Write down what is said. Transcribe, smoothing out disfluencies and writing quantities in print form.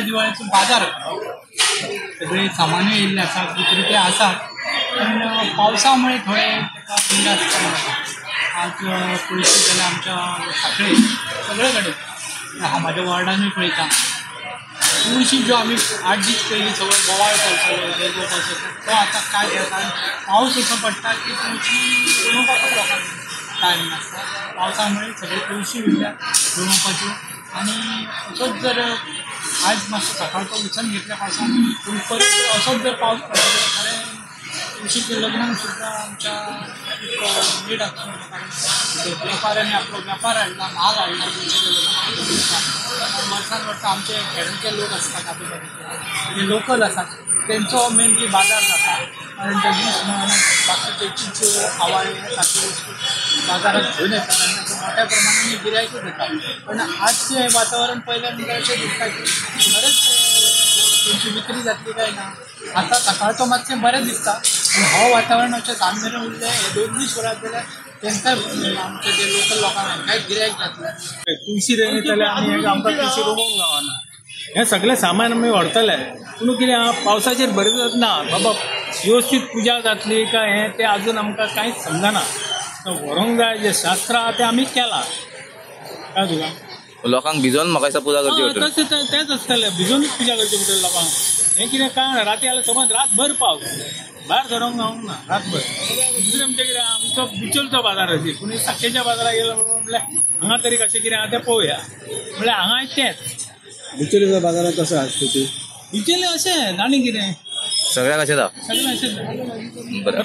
दिवाळेचो बाजार, सगळे सामानूय येयल्ले आसा, विक्रेते आसात, पण पावसा मुळे थोडे ताका निराश जाता. आज पळयशी जाल्यार आमच्या साखळे सगळे कडेन, हांव म्हाज्या वॉर्डानूय पळयता, तुळशी ज्यो आमी 8 दीस पयलीं सगळो बोवाळ चलतालो वेगळो, तो आतां काय जाता, कारण पावस असो पडटा की तुळशी रोवपाकूय लोकांक टायम नासता. पावसा मुळे सगळे तुळशी उरल्या रोवपाच्यो. आनी असोच जर आज मातसो सकाळचो विसम घेतल्या पावसान, पूण परत असोच जर पावस पडलो जाल्यार खरें तुळशीच्या लग्नाक सुद्दां आमच्या एक लेट जातलो, कारण वेपाऱ्यांनी आपलो वेपार हाडला, म्हाल हाडला तुळशीच्या लग्नाक. वर्सान वर्सा आमचे खेड्यांचे लोक आसतात, आजू जे लोकल आसात तेंचो मेनली बाजार जाता, कारण ते दीस बाकीचे चिंचो, आवाळे सारक्यो वस्तू बाजारात घेवन येतात आनी तांकां मोठ्या प्रमाणान गिरायकूच येता. पण आजचें हें वातावरण पळयल्यार म्हणल्यार अशें दिसता की खरेंच तेंची विक्री जातली काय ना. आतां सकाळचो मातशें बरें दिसता, पूण हो वातावरण अशें सांज मेरेन उरलें, हे 2 दीस उरत जाल्यार तेंकांय, आमचे जे लोकल लोकांक, हांकांय गिरायक जातलें. तुळशी रोयतले आमी, आमकां तुळशी रोवंक गावना. हें सगळें सामान आमी व्हरतले, पूण कितें आहा, पावसाचेर बरें ना बाबा, व्यवस्थीत पुजा जातली काय हें तें अजून आमकां कांयच समजना. व्हरूंक जाय जें शास्त्र आहा तें आमी केलां, काय तुका लोकांक भिजोवन म्हाका दिसता पुजा करची पडटली. तशें तेंच आसतलें, भिजोवनूच पुजा करची पडटली लोकांक. हें कितें काय ना, राती जाल्यार समज रातभर पावस, भायर सरोंक गावंक ना रातभर. दुसरें म्हणजे कितें, आमचो बिचोलचो बाजार अशी, पूण साखेच्या बाजाराक गेलो म्हणल्यार हांगा तरी कशें कितें आहा तें पळोवया, म्हणल्यार हांगाय तेंच. बिचोलीच्या बाजारात कसं आहा स्थिती? बिचोली अशें आनी कितें सगळ्याक अशेंच आहा. सगळें अशेंच. बरें.